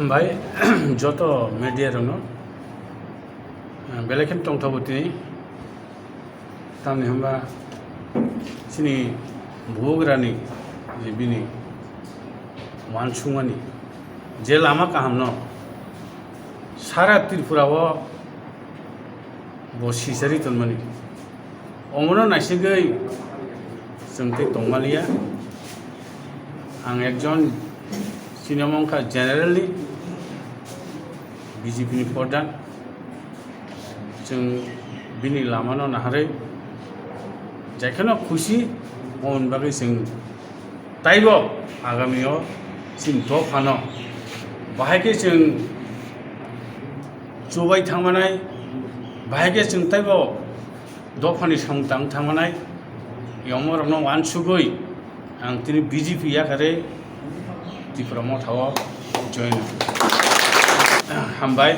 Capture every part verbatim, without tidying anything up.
Bai joto media rokno, eh, belai kheno tongthogo tini. Tamni hwnba chini bubagrani je bini uansukmani je lama kahamno sara Tripura o bo sisari tonmani. Omono naisigwi chwng tei tongmaliya. Ang ekjon chini omo wngkha generally B J P ni pradhan. Chwng bini lamano naharwi jaikheno khusi, oboni bagwi chwng taibo agamio chini dophano bahai khe chwng chubai thangmanai, bahai khe chwng taibo dophani samung tang thangmanai, yongmarokno uansugwi ang tini B J P yakarwi Tipra Motha o join hambai.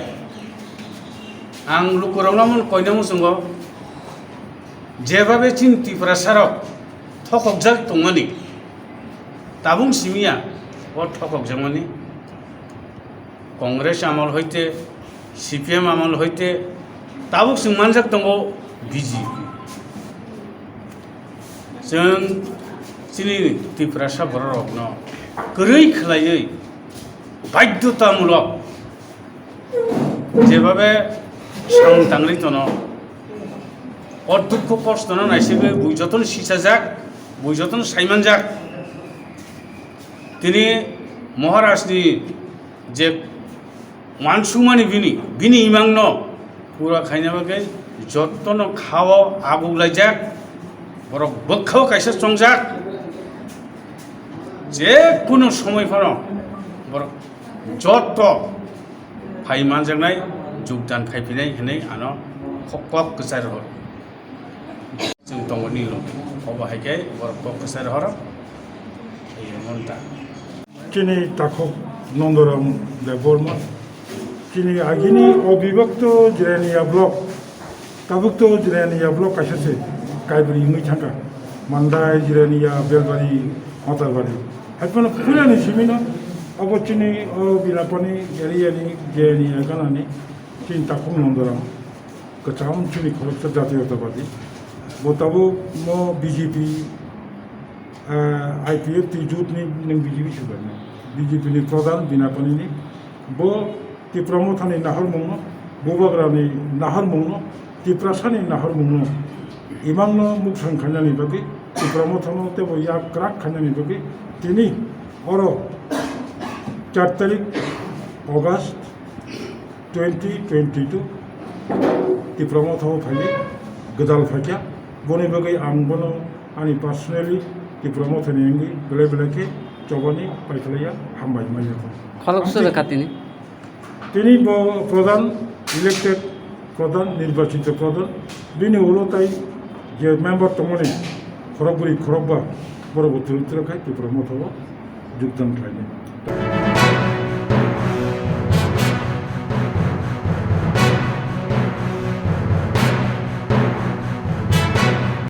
Ang lukurokno omo koina muchungo, jebabe chini Tiprasarok thokokjak tongmani, tabuk simiya o thokokjakmani. Congress amol hoite, C P M amol hoite, tabuk chwng manjak tongo B J P. Chwng chini Tiprasa bororokno kwrwi khwlaiwi baidhotamulok jebabe samung tangwi tono, o dukhu kostono naisigwi bui jotono sichajak, bui jotono saimanjak. Tini Maharajni je uansukmani bini, bini imangno pura khaina bagwi jotono khao aguklaijak, borok bwkhao kaisa chongjak, je kunu somoi phano borok joto phai manjaknai, jogdan khaiphinai hinwi ano kok, kok kwchai rohor. Chwng tongo ni lung. Obo hai khe borok kok kwchai rohoro. Ei monta. Chini takhuk Nondoram Debbarma. Chini agini obibakto Jirania block. Tabukto Jirania block kaisa se kaibri wngwi thangkha. Mandai, Jirania, Belbari, Hotarbari. Hai phano phurani simino obo chini o Binapani area ni Jirania ganani chini takhuk Nondoram. Kwcham chini khoroksa jatiyotabadi. Bo tabuk mo B J P, ah, I P F T jut ni nwng B J P subarni. B J P ni pradhan Binapani ni. Bo Tipra Mothani naharmungno, Bubagrani naharmungno, Tiprasani naharmungno, imangno muksang khainani bagwi, Tipra Mothano tebo yak kwrak khainani bagwi, tini oro char tarik August twenty twenty-two Tipra Motha o phaiwi gwdal phaikha. Boni bagwi ang bono ani personally Tipra Motha ni wngwi belai belai khe chobani paikhlaiya, hambai manya kho. Khoroksa rwkha tini. Tini bo pradhan, elected pradhan, nirbachito pradhan, bini ulo tai je member tongmani khorokbri khorokba borok bo twrwk twrwk khai Tipra Motha o jogdan khlainai.